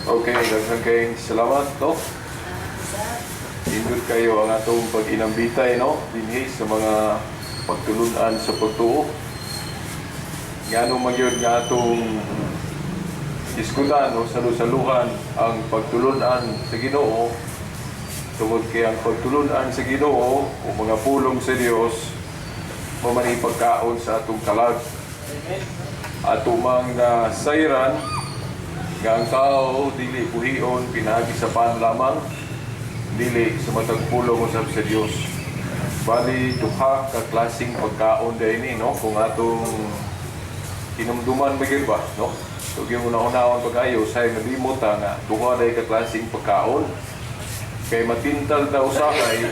Okay, daghan kayong salamat, no? Nindot kayo ang atong pag-inambitay, no? Dinhi sa mga pagtulunan sa pagtuo. Ngano man gyud nga atong diskutan o salu-saluhan ang pagtulunan sa Ginoo, tungod kay ang pagtulunan sa Ginoo o mga pulong sa Dios mao man pagkaon sa atong kalag. Ato mang nasayran nga ang tao dili buhion pinaagi sa pan lamang, dili sa matag pulong usab sa Dios. Bali duha ka klaseng pagkaon dahil ni, no? Kung atong hinumduman ba gyud ba, no? So gyud una-unahon pag-ayo say malimot ta nga duha day ka klaseng pagkaon. Kay matintal daw usahay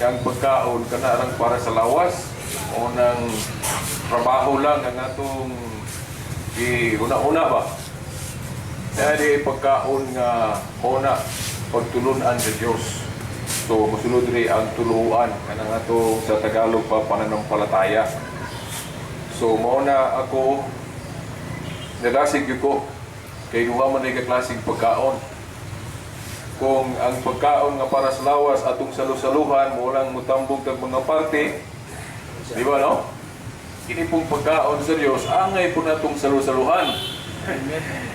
nga ang pagkaon kana rang para sa lawas o nang trabaho lang ang atong ihuna-una ba. Dahil pagkaon nga una pagtulunan sa Dios. So mosulod diri ang tuluan, kanang atong sa Tagalog pa pananampalataya. So mao na ako nadasig gyud ko kay duha man ka klaseng pagkaon. Kung ang pagkaon nga para sa lawas atong salu-saluhan mo lang mutambong tag mga parte, di ba, no? Kini pong pagkaon sa Dios angay po natong salu-saluhan.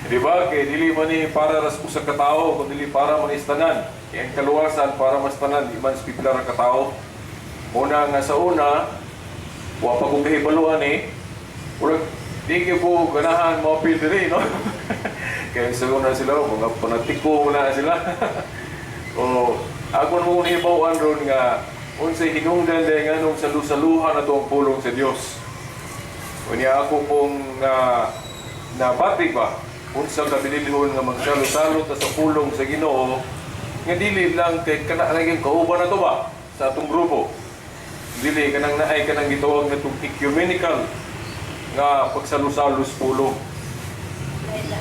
Di ba? Kay dili man ni para ras usa ka tawo, kun dili para man is tanan. Kay ang kaluwasan para mas tanan, di man sa pipila ra ka tawo. Una nga sa una, wa pa ko kahibaluan eh. Murag di gyud ko ganahan mo apil diri, no? Kaya sa una sila, mga panatiko na sila. O ako mo hibaw-an ron nga unsay hinungdan dahil nganong salu-saluhan ato ang pulong sa Dios. Unya ako pong nabati ba unsa ka bililhon nga magsalo-salo ta sa pulong sa Ginoo nga dili lang kay kana naging kauban na to ba sa atong grupo, dili kanang naay kanang gitawag na itong ecumenical nga pagsalo-salo sa pulong,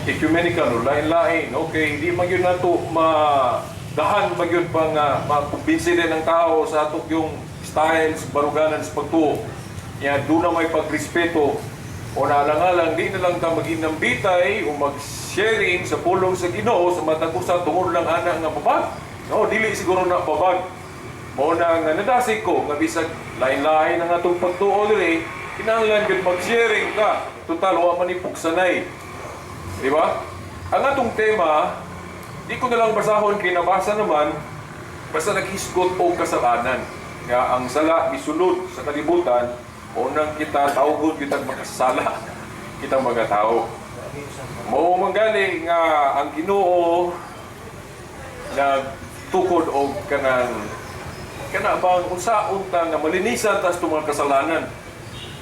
ecumenical o lain-lain. Okay, hindi man yun nato madahan man yun pa nga makumbinsi din ang tao sa ato yung styles baruganan sa pagtuo. Ya, doon na may pagrespeto o naalang-alang di na lang ta maginambitay o mag-sharing sa pulong sa Ginoo sa matag usa tungod lang ana nga babag. No, dili siguro na babag. Mao na nga nadasig ko nga bisag lain-lain ang atong pagtuo diri, kinahanglan gyud mag-sharing ka. Total wa man ni pugsanay. Di ba? Ang atong tema, di ko na lang basahon kay nabasa naman, basta naghisgot og kasalanan. Nga ang sala misulod sa kalibutan, unang kita tawgon kitang makasala kitang mga tao. Mao man gali nga ang Ginoo nagtukod og kanang kana bang unsaon ta nga malinisan tas mga kasalanan.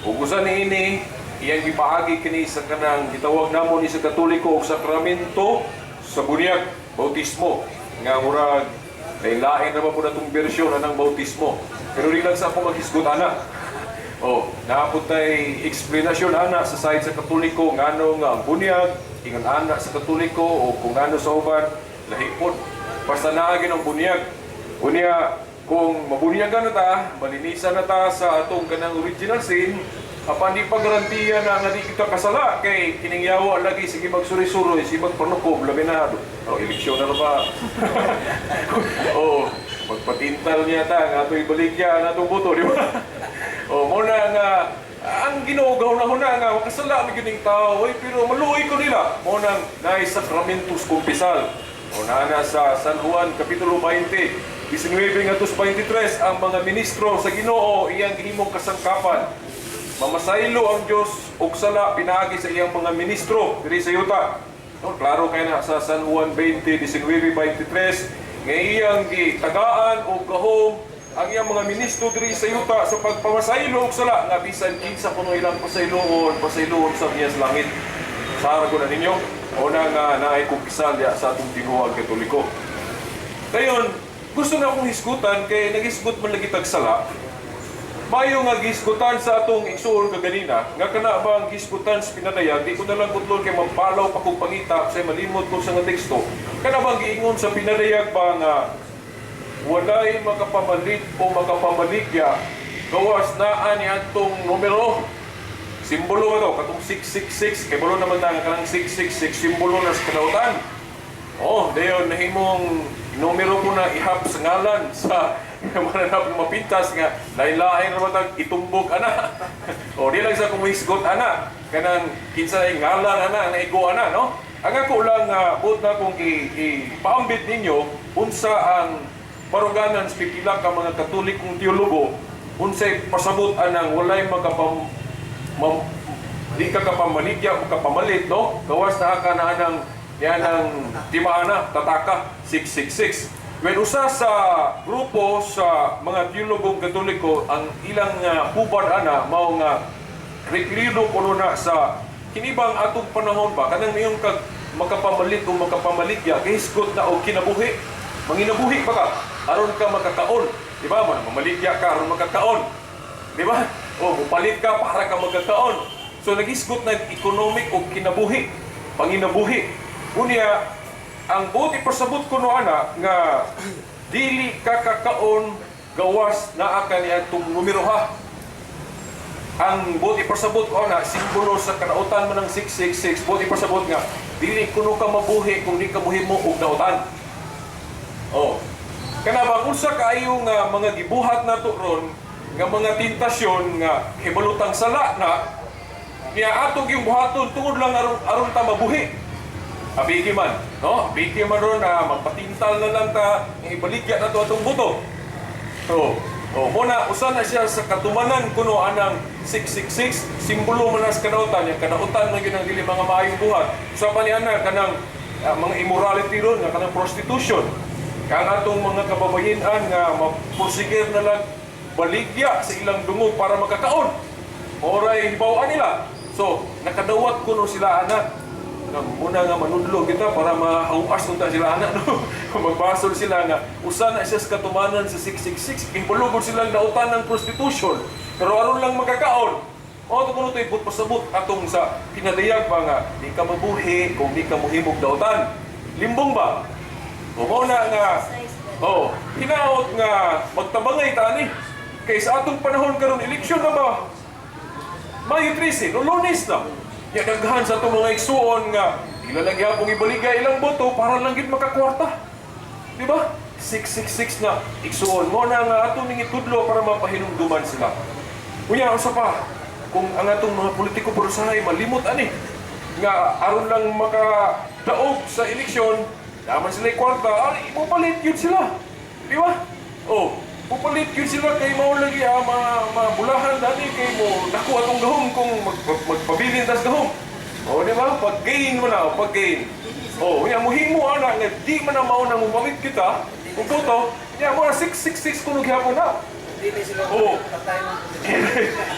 Ug usa niini iyang gipaagi kini sa kanang gitawag namo ni sa Katoliko og sakramento sa bunyag, bautismo. Nga murag lain na ba po natong bersyon anang bautismo. Pero di lang sa ako maghisgot ana. Oh, naa pod tay eksplanasyon ana sa side sa Katoliko ngano nga ang bunyag ingon ana sa Katoliko o kung ngano sa uban lahi pod. Basta naa gyud ang bunyag. Unya kung mabunyagan na ta, malinisan na ta sa atong kanang original sin, apan di pa garantiya na nga di kita kasala kay kining yawa lagi sige magsuri-suroy, sige magpanukob, labi na. Oh, eleksyon na ba? Oh, magpatintal niya ta nga ato'y baligya ang atong boto, di ba? Oh, mo na nga ang Ginoo na huna nga makasala mi gyud ning tao, oy, pero maluoy ko nila. Mo nang naay sakramentos kumpisal. O naa na sa San Juan kapitulo 20, 19 ngadto sa 23, ang mga ministro sa Ginoo iyang gihimong kasangkapan. Mamasaylo ang Dios og sala pinaagi sa iyang mga ministro diri sa yuta. No, klaro kay na sa San Juan 20, 19, 23 nga iyang gitagaan og gahom ang iyang mga ministro diri sa yuta sa pagpamasaylo og sala nga bisan kinsa kuno ilang pasayloon, pasayloon sa niya sa langit. Sara ko na ninyo. O na nga naay kumpisal diya sa atong tinuig Katoliko. Ngayon, gusto na akong hisgutan kay naghisgot man lagi tag sala. Mayo nga gisgutan sa atong igsuon kaganina, nga kana bang gisgutan sa pinadayag, di ko na lang kutlon kay magpalaw pa kong pangita sa malimot ko sa nga teksto. Kana bang giingon sa pinadayag ba nga walay makapamalit o makapamaligya gawas naa ni atong numero, simbolo ba to katong 666? Kay balo naman ta nga kanang 666 simbolo na sa kalautan. Oh, dayon nahimong numero ko na ihap sa ngalan sa mananap ng mapintas nga lain-lain ra tag itumbok ana. O di lang sa kumuhisgot ana, kanang kinsay ngalan ana, naigo ana, no? Ang ako lang nga buot na kong ipaambit ninyo unsa ang baruganan sa pipila ka mga Katolikong teologo, unsay pasabot anang walay di ka kapamaligya o kapamalit, no? Gawas na ka na anang yan ang timaana, tataka, 666. When usa sa grupo sa mga teologong Katoliko, ang ilang hubad ana, mao nga rekrido kuno na sa kinibang atong panahon ba, kanang iyong kag makapamalit o makapamaligya, kahisgot na og kinabuhi. Manginabuhi ba ka? Aron ka makakaon. Di ba? Mamaligya ka aron makakaon. Di ba? O, mupalit ka para ka magkakaon. So, nagisgot na economic o kinabuhi. Panginabuhi. Unya, ang buot ipasabot ko no ana nga dili ka kakaon gawas naa ka ni atong numero ha. Ang buot ipasabot ko ana, simbolo sa kanautan man ng 666, buot ipasabot nga dili kuno ka mabuhi kung di ka muhimo og dautan. Oh. Kana bang unsa kaayo nga mga gibuhat nato ron nga mga tentasyon nga hibalutang sala na niya atong yung buhaton tungod lang aron aron ta mabuhi. Abigi man, no? Abigi man ron na magpatintal na lang ta nga ibaligya na to atong buto. So, oh, muna usa na siya sa katumanan kuno anang 666, simbolo man na sa kanautan, yung kanautan man gyud ang dili mga maayong buhat. Usa pa ni ana kanang mga immorality ron nga kanang prostitution. Kang atong mga kababayen-an nga maprosigir na lang baligya sa ilang dungog para makakaon. Oray hibaw nila. So, nakadawat kuno sila ana. Nga muna nga manudlo kita para mahawas unta sila ana, no. Magbasol sila nga usa na siya sa katumanan sa 666, impulugod silang dautan ng prostitution. Pero aron lang makakaon. Mao to kuno to'y but pasabot atong sa pinadayag ba nga di ka mabuhi kung di ka mohimog dautan. Limbong ba? O mao na nga. Oh, hinaot nga magtabangay tani. Kay sa atong panahon karon, eleksyon na ba? Mayo 13, no, Lunes na. Ya daghan sa atong mga igsuon nga ila lang gyapon ibaligay ilang boto para lang gid makakwarta. Di ba? 666 na igsuon mo na nga ato ning itudlo para mapahinumduman sila. Unya, usa pa, kung ang atong mga politiko pero usahay malimot ani nga aron lang makadaog sa eleksyon, naman sila kwarta, ari mopalit yun sila. Di ba? Oh, pupalit yun sila kay mao lagi ah, ma mabulahan dani kay mo dako atong gahom kung magpabilin tas gahom. Oh, di ba? Pag-gain mo na, oh, pag-gain. Oh, unya muhimo ana nga di man na mao nang mupalit kita. Kung boto, unya mo na 666 kuno gihapon na. Dili sila Oo. patay mo.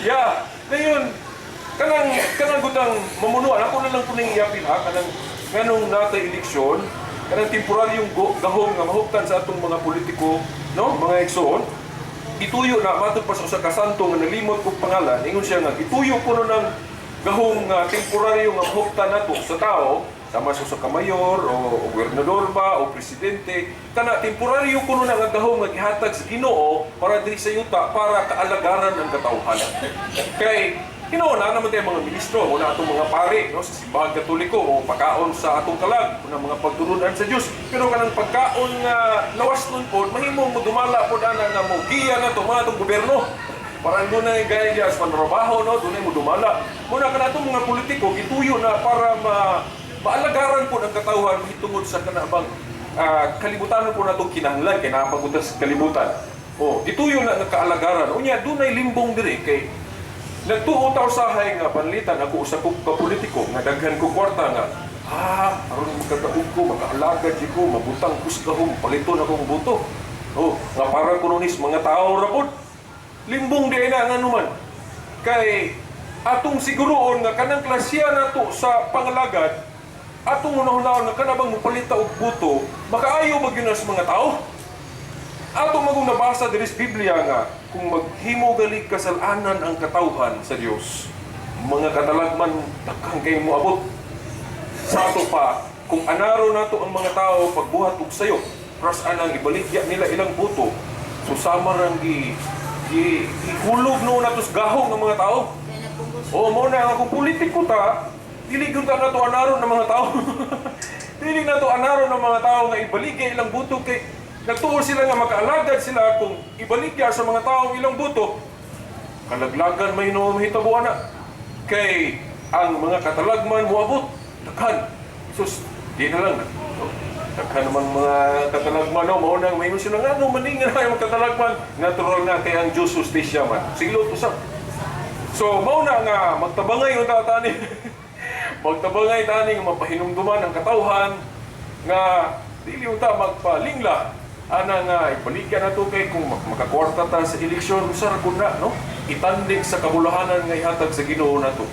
Yeah, dayon kanang kanang gudang mamunuan ako na lang kuning iapil ha, kanang nganong natay eleksyon, kanang temporaryong gahom nga mahuptan sa atong mga politiko, no, mga igsoon, ituyo na matod pa sa usa ka santo nga nalimot kog pangalan. Ingon siya nga ituyo kuno ng gahom nga temporaryo nga mahuptan nato sa tao, sama sa usa ka mayor o gobernador ba o presidente, kana temporaryo kuno na nga gahom nga gihatag sa Ginoo para diri sa yuta para kaalagaran ang katawhan. Kay hinuon na naman tayo mga ministro, wala atong mga pare, no, sa Simbahang Katoliko o pagkaon sa atong kalag, una mga pagtulunan sa Dios. Pero kanang pagkaon nga lawas nun po, mahimo mo dumala po ana nga mo giya na to mga atong gobyerno. Parang doon na gaya sa panrabaho, no, doon mo dumala. Muna kana atong mga politiko, gituyo na para maalagaran po ng katawhan mahitungod sa kanabang kalibutan po natong kinahanglan kay napagutas sa kalibutan. Oh, gituyo na nga kaalagaran. Unya dunay limbong diri kay nagtuo ta usahay nga panlitan ako usa ko ka politiko nga daghan ko kwarta nga aron makadaog ko, makaalagad di ko, mabutang ko sa gahom, paliton akong boto. Oh, nga para kuno nis mga tao ra pod. Limbong di na nga numan. Kay atong siguroon nga kanang klasya nato sa pangalagad, atong hunahunahon nga kanabang mopalita og boto, makaayo ba gyud na sa mga tao? Ato magong nabasa diri sa Biblia nga kung maghimo gali kasalanan ang katawhan sa Dios, mga katalagman daghang kay moabot. Sa ato pa, kung anaro nato ang mga tao pagbuhat og sayo, pras anang ibaligya nila ilang boto, so sama rang gi gi gihulog no nato sa gahong ng mga tao. O mo na nga kung politiko ta, Dili gyud ta nato anaron ng mga tao. Dili nato anaron ng mga tao nga ibaligya ilang buto kay nagtuo sila nga makaalagad sila kung ibaligya sa mga tao ang ilang buto. Kalaglagan may no mahitabo ana. Kay ang mga katalagman moabot daghan. Sus, di na lang. Daghan naman mga katalagman, no, mao nang maingon sila nga no maning nga mga katalagman, natural na kay ang Diyos hustisya man. Silot usab. So mao na nga magtabangay unta tani. Magtabangay tani nga mapahinumduman ang katawhan nga dili unta magpalingla ana nga ibaligya nato kay kung makakwarta ta sa eleksyon, usa ra kun na, no, itandig sa kabulahanan nga ihatag sa Ginoo nato.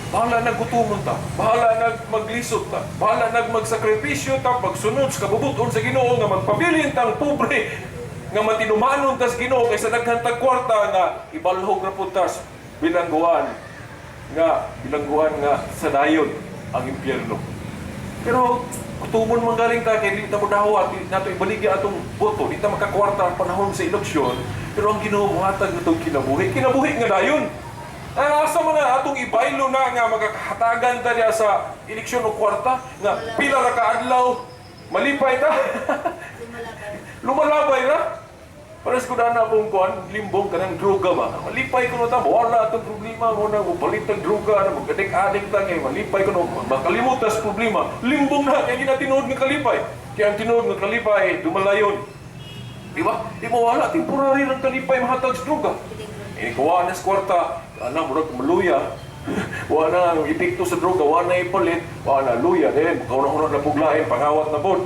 Bahala nag gutomon ta, bahala nag maglisod ta, bahala nag magsakripisyo ta pagsunod sa kabubuton sa Ginoo nga magpabilin tang pobre nga matinumanon tas Ginoo kaysa daghan tag kwarta nga ibalhog ra pud tas bilangguan nga sa dayon ang impyerno. Pero gutumon man galing ta kay dili ta modawat, dili nato ibaligya atong boto, di ta makakwarta ang panahon sa eleksyon, pero ang Ginoo mohatag natong kinabuhi, kinabuhi nga dayon. Ang asa man na atong ibaylo na nga makakahatagan ta niya sa eleksyon og kwarta nga pila ra ka adlaw malipay ta. Lumalabay ra. Pares ko na na akong kuan, limbong kanang droga ba. Malipay ko na ta, wala atong problema mo na, palit ang droga, na mag-adik-adik ta, kay malipay ko na, makalimot tas problema. Limbong na, kaya di na tinuod nga kalipay. Kaya ang tinuod nga kalipay, dumalayon. Di ba? Di mo wala, temporary lang kalipay mahatag sa droga. Eh, kuha na sa kwarta, ana, murag maluya. Wa na ang epekto sa droga, wa na ipalit, wa na luya, eh, makauna-una na buglain, pangawat na pod.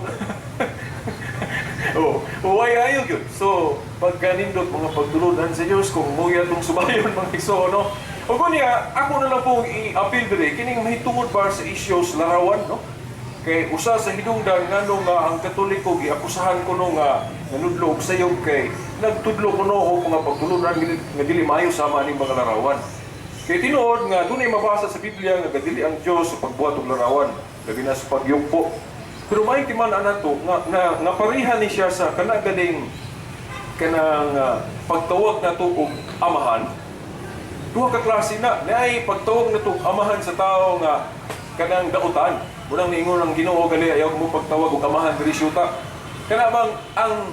Oh, why ayo gyud. So, pagkanindot mga pagtulunan sa Dios kung muya tong subayon, mga igsoon, no. Ug unya, ako na lang pong i-appeal diri kining mahitungod ba sa issues larawan, no? Kay usa sa hinungdan ngano nga ang Katoliko giakusahan kuno nga nanudlo og sayop kay nagtudlo kuno og mga pagtulunan nga dili maayo sama ning mga larawan. Kay tinuod nga dunay mabasa sa Biblia nga gadili ang Dios sa pagbuhat og larawan, labi na sa pagyugpo. Pero may timan nato nga pareha ni siya sa kana galing kanang pagtawag nato og amahan. Duha ka klase na naay pagtawag nato og amahan sa tao nga kanang dautan. Munang niingon ang Ginoo gali, "Ayaw mo pagtawag og amahan diri syuta." Kana bang ang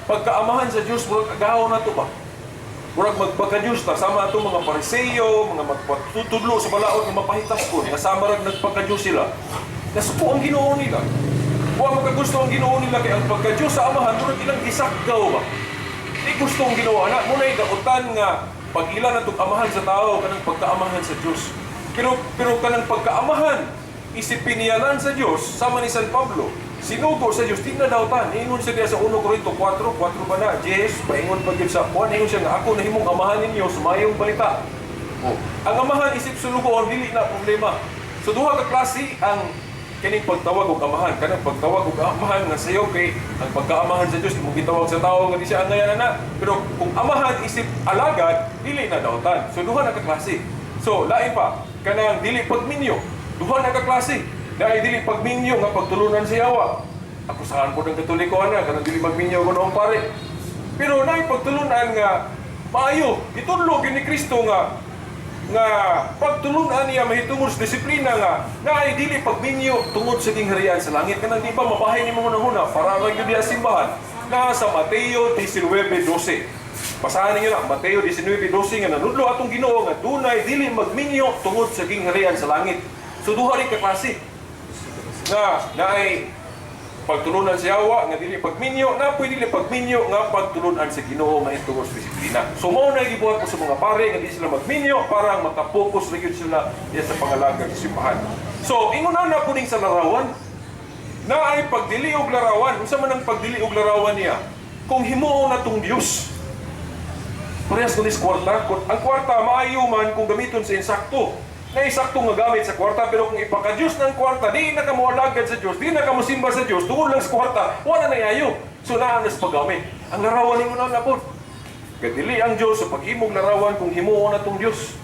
pagkaamahan sa Dios murag agaw nato ba? Murag magpaka-Diyos ta sama atong mga Pariseo, mga magpatutudlo sa balaod nga mapahitas ko, nga sama rag nagpaka-Diyos sila. Nasuko ang Ginoo nila. Wa makagusto ang Ginoo nila kay ang pagka-Diyos sa amahan murag ilang gisakgaw ba. Di gusto ang Ginoo ana mo na dautan nga pag-ila natong amahan sa tao kanang pagkaamahan sa Dios. Pero kanang pagkaamahan isip piniyalan sa Dios sama ni San Pablo. Sinugo sa Dios di na dautan. Ingon siya diya sa 1 Corinto 4, 4 ba na? Yes, paingon pa gyud sa kuan, ingon siya nga ako nahimong amahan ninyo sa mayong balita. Oh. Ang amahan isip sulugoon dili na problema. So duha ka klase ang kining pagtawag og amahan, kanang pagtawag og amahan nga sayo kay ang pagkaamahan sa Dios imong gitawag sa tao nga di siya angayan ana. Pero kung amahan isip alagad, dili na dautan. So duha na ka klase. So lain pa kanang dili pagminyo. Duha na ka klase. Dahil dili pagminyo nga pagtulunan sa yawa. Akusahan po ng Katoliko ana kanang dili magminyo ko noong pare. Pero naay pagtulunan nga maayo, gitudlo gyud ni Kristo nga pagtulunan niya mahitungod sa disiplina nga naay dili pagminyo tungod sa gingharian sa langit. Kanang di ba mabahin nimo hunahuna para lang gyud diha simbahan na sa Mateo 19:12. Basahan ninyo na Mateo 19:12 nga nanudlo atong Ginoo nga dunay dili magminyo tungod sa gingharian sa langit. So duha rin ka klase nga naay pagtulunan sa yawa nga dili pagminyo, na pwede dili pagminyo nga pagtulunan sa Ginoo mahitungod sa disiplina. So mao na gibuhat ko sa mga pare nga di sila magminyo para makapokus ra gyud sila diya sa pangalaga sa simbahan. So ingon na puning sa larawan, na ay pagdili og larawan. Unsa man ang pagdili og larawan niya? Kung himuon na tong Dios. Parehas ko nis kwarta. Kung ang kwarta maayo man kung gamiton sa insakto. Na insakto nga gamit sa kwarta, pero kung ipaka-Diyos ng kwarta, di na ka moalagad sa Diyos, di na ka mosimba sa Diyos, tungod lang sa kwarta, wala na ayo. So naa na sa paggamit. Ang larawan ningon na po. Gadili ang Diyos sa paghimog larawan kung himuon na tong Diyos.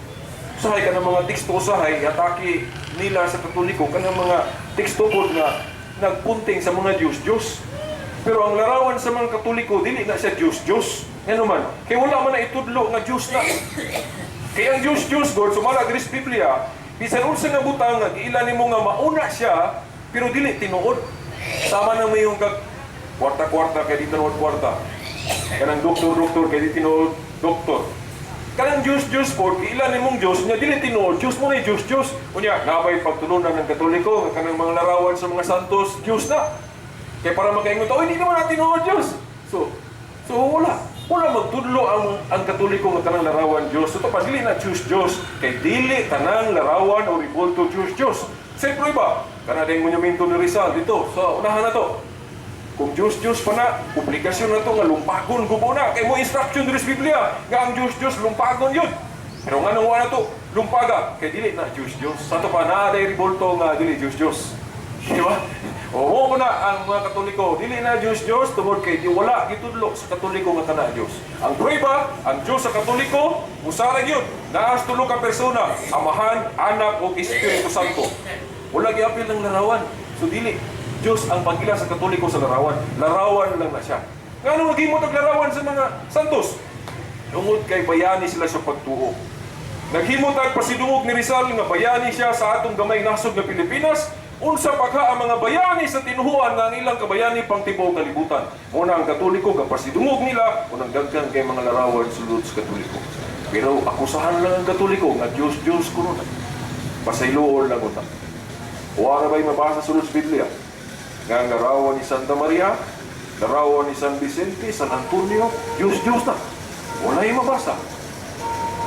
Usahay ka ng mga teksto, usahay, atake nila sa Katoliko, kanang mga teksto pod nga nagpunting sa mga Diyos, Diyos. Pero ang larawan sa mga Katoliko, dili na siya Diyos, Diyos. Ngano man, kay wala man na itudlo nga Diyos na. Kay ang Diyos, Diyos, God, sumala diri sa Biblia, Bisan unsa nga butang nga giila nimo nga mauna siya, pero dili tinuod. Sama na may yung kag kwarta-kwarta kay di tinuod kwarta. Kanang doktor-doktor kay di tinuod doktor. Kanang Diyos Diyos po, giila nimong Diyos nya dili tinuod Diyos mo ni Diyos Diyos. Unya, nabay pagtulunan ng Katoliko nga kanang mga larawan sa mga santos, Diyos na. Kay para makaingon ta, "Oy, di naman natin tinuod Diyos." So wala. Wala magtudlo ang Katoliko nga kanang larawan Diyos. So, pa dili na Diyos Diyos kay dili tanang larawan o rebulto Diyos Diyos. Siyempre ba? Kana ding monumento ni Rizal dito. So, unahan na to. Kung Diyos Diyos pa na, obligasyon na to nga lumpagon gubo na. Kay mo instruction diri sa Biblia nga ang Diyos Diyos lumpagon yun. Pero nga nang wala to, lumpaga kay dili na Diyos Diyos. Sa to pa naa day rebulto nga dili Diyos Diyos. Di ba? O mo na ang mga Katoliko, dili na Diyos Diyos tungod kay di wala gitudlo sa Katoliko nga kana Diyos. Ang prueba, ang Diyos sa Katoliko, usa ra gyud, naa sa tulo ka persona, Amahan, Anak ug Espiritu Santo. Wala giapil ng larawan. So dili Diyos ang pag-ila sa Katoliko sa larawan. Larawan lang na siya. Ngano naghimo og larawan sa mga santos? Tungod kay bayani sila sa pagtuo. Naghimo tag pasidungog ni Rizal nga bayani siya sa atong gamay nasod nga Pilipinas, unsa pa ka ang mga bayani sa tinuhuan nga ang ilang kabayani pang tibuok kalibutan. Muna ang Katoliko gapasidungog nila unang daghan kay mga larawan sulod sa Katoliko. Pero akusahan lang ang Katoliko nga Diyos Diyos kuno na. Pasayloon lang unta. Wala ba'y mabasa sulod sa Biblia nga ang larawan ni Santa Maria, larawan ni San Vicente, San Antonio, Diyos Diyos na? Wala'y mabasa.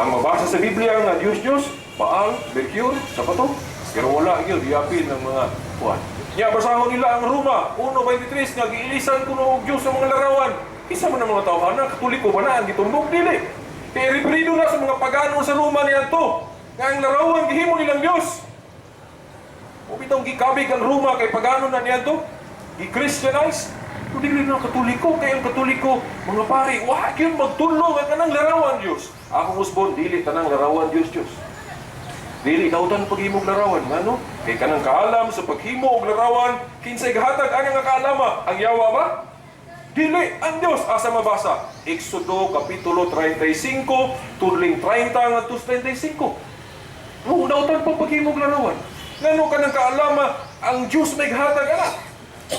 Ang mabasa sa Biblia nga Diyos Diyos, Baal, Melchior, sa pato. Pero wala gyud giapil ng mga kuan. Nya basahon nila ang Roma 1:23 nga giilisan kuno og Diyos sa mga larawan. Isa man ang mga tawhana, Katoliko ba na ang gitumbok? Dili. Kay referido na sa mga pagano sa Roma niadto nga ang larawan gihimo nilang Diyos. O bitong gikabig ang Roma kay pagano na niadto, gi-Christianize. Kung dili na Katoliko, kay ang Katoliko, mga pare, wa gyud magtudlo nga kanang larawan Diyos. Akong usbon, dili tanang larawan Diyos Diyos. Dili dautan paghimog larawan, ngano? Kay kanang kaalam sa paghimo og larawan, kinsay gahatag ana nga kaalama? Ang yawa ba? Dili, ang Dios. Asa mabasa? Exodo kapitulo 35, tudling 30 ngadto sa 35. Mo dautan pa paghimog larawan. Ngano kanang kaalama ang Dios may gahatag ana?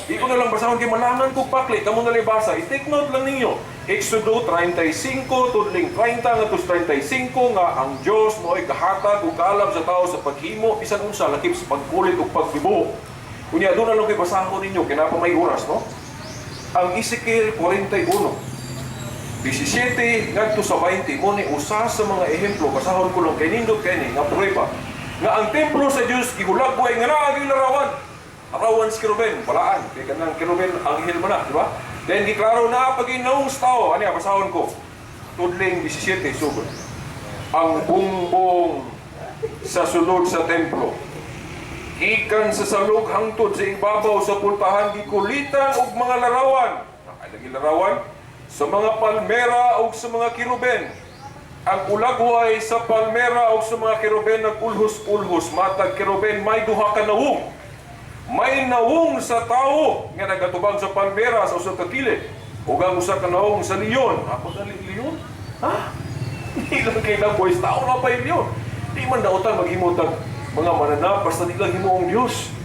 Di ko na lang basahon kay malangan kog pakli, kamo na lang basa. I-take note lang ninyo. Exodo 35, tudling 30 ngadto sa 35 nga ang Dios mo'y gahatag og kaalam sa tao sa paghimo bisan unsa, lakip sa pagkulit ug pagdibuho. Unya doon na lang kay basahon ninyo kay naa pa may oras, no? Ang Ezekiel 41, 17 ngadto sa 20 mo ni usa sa mga ehemplo. Basahon ko lang kay nindot kay ni nga prueba nga ang templo sa Dios gihulagway nga naa gyud larawan. Larawan sa kerubin, balaan kay kanang kerubin anghel man na, di ba? Then giklaro na pag sa tao ani. Basahon ko tudling 17 sugod. Ang bumbong sa sulod sa templo gikan sa salog hangtod sa ibabaw sa pultahan gikulitan og mga larawan. Ay, lagi larawan sa mga palmera ug sa mga kiruben. Ang ulagway sa palmera ug sa mga kiruben nagulhos-ulhos. Matag kiruben may duha ka nawong. May nawong sa tawo nga nagatubang sa palmera sa usa ka kilid ug ang usa ka nawong sa leon. Ako dali leon? Ha? Di lang kay na boys, tao na pa yung leon. Di man dautan maghimo tag mga mananap basta di lang himuong Dios.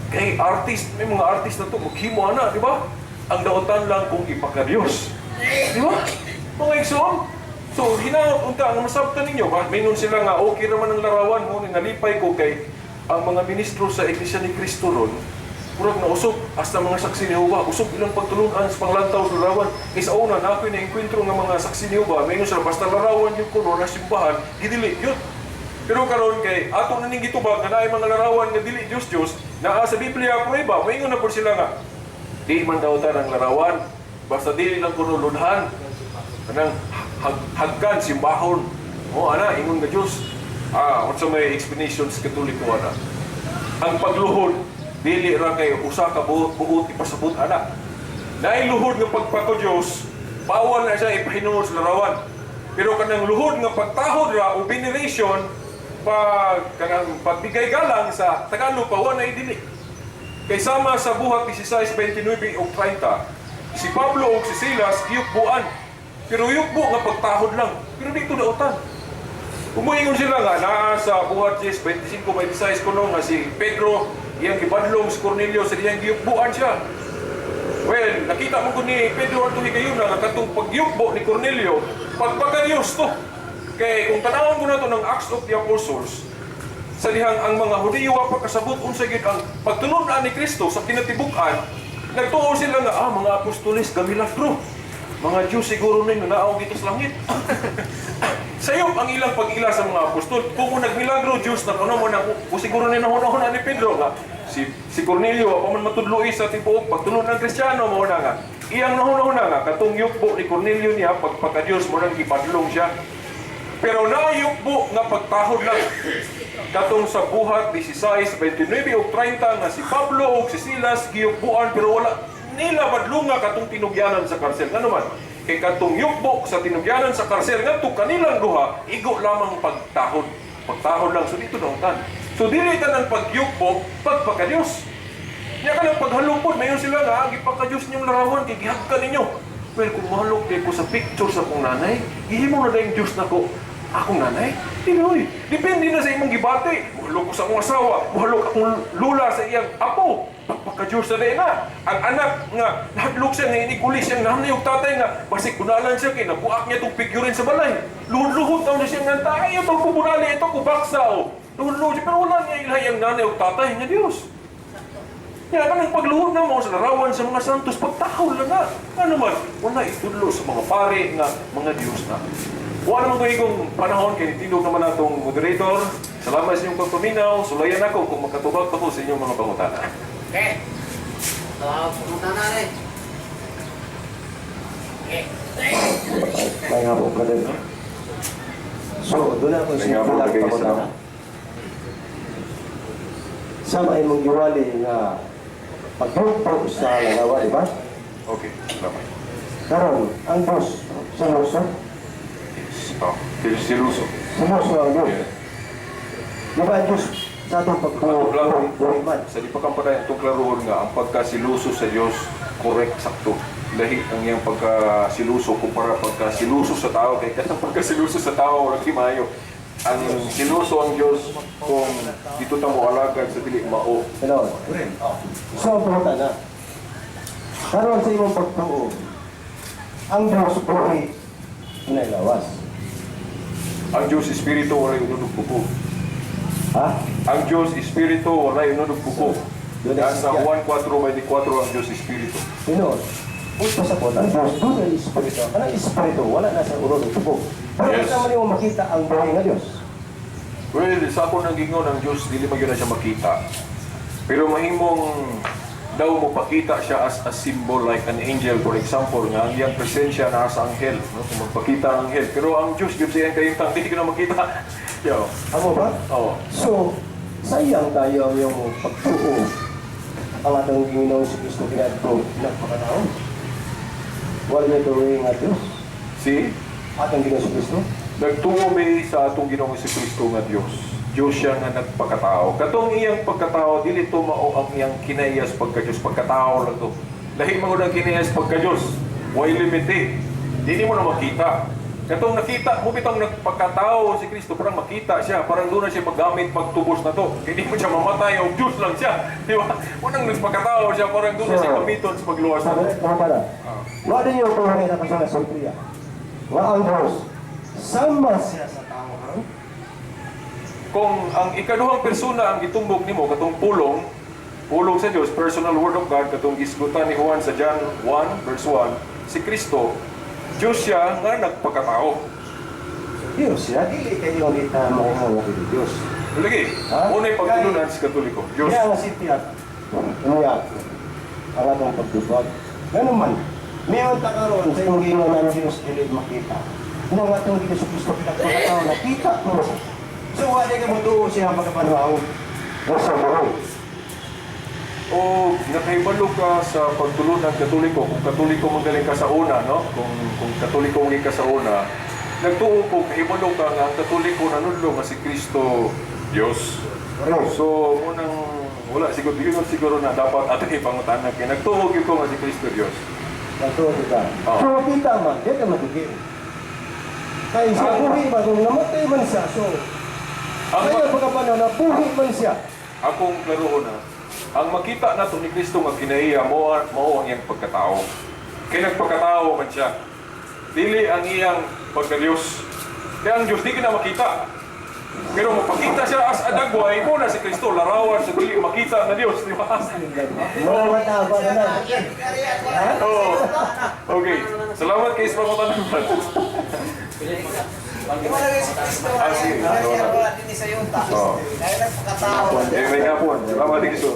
Kay artist, may mga artist na to maghimo ana, di ba? Ang dautan lang kung ipaka-Dios. Di ba? Mga igsoon. So, hinaot unta ang masabtan ninyo ba? Mingon sila nga okay naman ang larawan mo, nalipay ko kay ang mga ministro sa Iglesia ni Cristo ron, murag na usog hasta mga Saksi ni Jehova, usog ilang pagtulunan sa panglantaw sa larawan. Kay sa una na ako'y naengkwentro nga mga Saksi ni Jehova, mingon sila basta larawan yung kuno na simbahan, gidili yun. Pero karon kay ato na ning gitubag nga naay mga larawan nga dili Dios Dios, naa sa Biblia prueba, maingon na pud sila nga di man daw ang larawan, basta dili lang kuno lunhan. Kanang hagkan simbahon. O ana ingon nga Dios. Ah, unsa may explanation sa Katoliko ana? Ang pagluhod dili ra kay usa ka buot, buot ipasabot ana. Naay luhod nga pagpako Dios, bawal na siya ipahinuon sa larawan. Pero kanang luhod nga pagtahod ra o veneration, pag kanang pagbigay galang sa Tagalog pa, wa na dili. Kay sama sa Buhat 16:29 ug 30, si Pablo ug si Silas giyukbuan. Pero yukbo nga pagtahod lang. Pero dito dautan. Umuingon sila nga naa sa Buhat 10, 25, 26 kuno nga si Pedro iyang gibadlong si Cornelio sa iyang giyukbuan siya. Well, nakita mo ko ni Pedro ato higayuna nga katong pagyukbo ni Cornelio, pagpakadiyos to. Kay kung tanawon ko na to ng Acts of the Apostles, sa dihang ang mga Hudiyo wa pa kasabot unsa gyud ang pagtulun-an ni Kristo sa kinatibuk-an, nagtuo sila nga mga apostoles gamilagro. Mga Diyos siguro na naog dito sa langit. Sayop ang ilang pag-ila sa mga apostol. Kung nagmilagro Diyos na kuno mo na o siguro ni nahunahuna ni Pedro nga si si Cornelio wa pa man matudloi sa tibuok pagtulon ng Kristiyano, mo na nga iyang nahunahuna nga katong yukbo ni Cornelio niya pagpaka-Diyos, mo nang gibadlong siya. Pero naayukbo nga pagtahod lang, katong sa Buhat 16, 29 ug 30 nga si Pablo ug si Silas giyukbuan pero wala nila badlunga katong tinugyanan sa karsel. Ngano man? Kay katong yukbo sa tinugyanan sa karsel ngadto kanilang duha igo lamang pagtahod. Pagtahod lang, so dito na tan. So dili tanang pagyukbo pagpakadiyos. Nya kanang paghalupod, mayon sila nga ang gipakadiyos niyong larawan kay gihagkan ninyo. Well, kung mahalok di ko sa picture sa akong nanay, gihimo na dayong Diyos nako akong nanay? Dili. Depende na sa imong gibati. Muhalok ko sa akong asawa, muhalok akong lula sa iyang apo. Pagpaka-Diyos na din na. Ang anak nga, nahadlok siya nga iniguli siyang nanay ug tatay nga, basig bunalan siya kay nabuak niya itong figurine sa balay. Luhod-luhod taon na siya nga, tayo itong kubunali ito, kubaksa o. Luhod-luhod siya, pero wala niya ilhay ang nanay ug tatay nga Diyos. Kaya kanang pagluhod na mo sa larawan sa mga santos, pagtahol na nga. Ano man, wala itudlo sa mga pare nga mga Diyos na. Wala naman ko igong panahon, kay nitindog naman atong moderator. Salamat sa inyong pagpaminaw. Sulayan ako kung makatubag pa ko sa inyong mga pangutana. Okay. So, pumunta na rin. Okay. May hapon, brother. So, doon ako May hapon, sa brother. pangutana. Sama imong giwali nga pagluto sa larawa, di ba? Okay, salamat. Karon, ang Diyos, seloso, Yes. Oh, siluso. Seloso ang Diyos. Yeah. Di ba ang Diyos sa atong Atong klaro, pagbuhi man? Sa di pa kang patay, atong klarohon nga, ang pagkasiluso sa Diyos, correct, sakto. Lahi ang iyang pagkasiluso kumpara pagkasiluso sa tao. Kay kanang pagkasiluso sa tao, walang himayo. Ang siluso ang Diyos kung dito ta mo alagad sa dili mao. Hello. So, ang pangutana. Karon sa imong pagtuo, ang Diyos buhi na lawas? Ang Diyos espiritu, walay unod ug buko. Ha? Ang Diyos espiritu, walay unod ug buko. Doon ay Nasa siya. Juan 4:24 ang Diyos espiritu. Tinuod. Punto sa pot, ang Diyos doon ay espiritu. Kanang espiritu, wala na sa unod ug buko. Pero yes, naman yung makita ang buhay nga Diyos? Well, sa ako nang gingon, ang Diyos dili man gyud na siya makita. Pero mahimong daw mo pakita siya as a symbol, like an angel, for example, nga ang iyang presensya naa sa anghel, no? Kung magpakita ang anghel, pero ang Diyos gyud sa iyang kahimtang dili ko na makita. Yo. Amo ba? Oh. So, sayang tayo ang iyong pagtuo ang atong Ginoong si Kristo kinadto nagpakatao. Wala niya tuloy nga Diyos. Si Atong Ginoong si Kristo. Nagtuo mi sa atong Ginoong Kristo nga Dios. Dios siya nga nagpakatao. Katong iyang pagkatao dili to mao ang iyang kinayas pagka-Dios, pagkatao lang to. Lahi man gud ang kinayas pagka-Dios. Way limit. Dili mo na makita. Katong nakita mo bitong nagpakatao si Kristo, parang makita siya, parang doon na siya magamit pagtubos na to. Hindi mo siya mamatay o Diyos lang siya. Di ba? Unang nagpakatao siya, parang doon na siya gamiton sa pagluwas na Sabi, to. mga para. Wala din yung tuloy na kasama sa Biblia. Wa ang Diyos. Sama siya sa tao karon. Kung ang ikaduhang persona ang gitumbok nimo katong pulong, pulong sa Dios, personal word of God, katong gisgutan ni Juan sa John 1 verse 1, si Kristo Dios siya nga nagpakatao. Diyos siya, dili kayo kita makuha kay Diyos. Lagi, Ha? unay pagtulunan sa Katoliko, Dios. Kaya ang sitiyat, niya, ang atong pagdubag. Ganun man, mayon ta karon sa imong gingon ang Diyos dili makita. Nang atong Ginoong Kristo pinagpakatao, nakita mo. So wala ka mo tuo siya pagkapanahon. Sa buhay. O nakahibalo ka sa pagtulunan Katoliko, kung Katoliko man galing ka sa una, no? Kung Katoliko man ka sa una, nagtuo ko kahibalo ka nga ang Katoliko nanudlo nga si Kristo Dios. So munang wala siguro yun siguro na dapat ato ipangutana kay nagtuo gyud ko nga si Kristo Dios. Nagtuo ka. Oo. So kita man, di ka magiging. Kay siya buhi ba kung namatay man siya, so Ang kaya pagkapanahon na buhi man siya. Akong klarohon na, ang makita nato ni Kristo nga kinaiya mo mao ang iyang pagkatao. Kay nagpagkatao man siya. Dili ang iyang pagka-Diyos. Kaya ang Diyos di na makita. Pero mapakita siya as adagway mo na si Kristo larawan sa dili makita na Diyos, di ba? Mga mataba na lang. Oo. Okay. Salamat kay sa pangutan. Di ba lagi si Kristo? Ah, sige. Kaya wala din sa yuta. Oo. Kaya nagpakatao. Eh, may hapon. Salamat kay Kristo.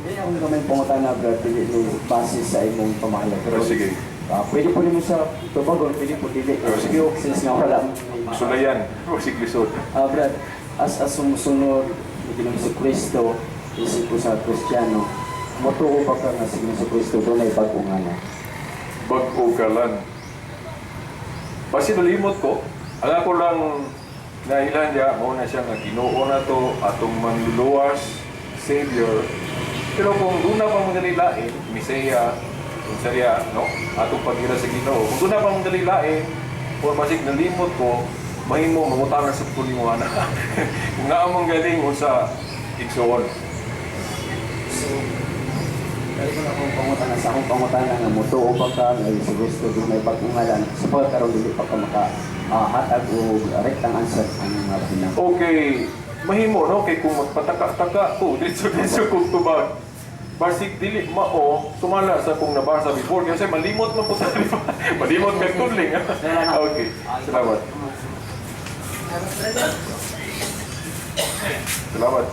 Hindi akong gamay pangutan na, Brad, dili ni base sa imong pamahayag. Oh, sige. Pwede po nimo sa tubagon, pwede po dili. Oh, sige. Since nga wala may Sulayan. O si Kristo. Brad, as sumusunod ni Ginoong si Kristo, isip ko sa Kristiyano, motuo ba ka nga si Ginoong si Kristo dunay bag-ong ngalan? Bag-o kalan. Basi nalimot ko, ang ako lang nailan niya, mao na siya nga Ginoo na to, atong manluluwas, Savior. Pero kung doon na pa mong dalilain, Mesiya, kung sariya, no? Atong pagira sa Ginoo. Kung doon na pa mong dalilain, o basig nalimot ko, mahimo mangutana sa pulingo ana. Kung naa mong galing sa igsoon. So, dali ko na akong pangutana sa akong pangutana nga motuo ba ka nga si Kristo dunay bag-ong ngalan sa pagkaroon dili pa ka maka hatag og rektang answer ang mga pinang. Okay, mahimo no kay kung magpataka-taka ko diretso-diretso kong tubag. Basig dili mao sumala sa kung nabasa before kasi malimot man po sa, di ba? Malimot kag tudling. Okay, salamat. Salamat.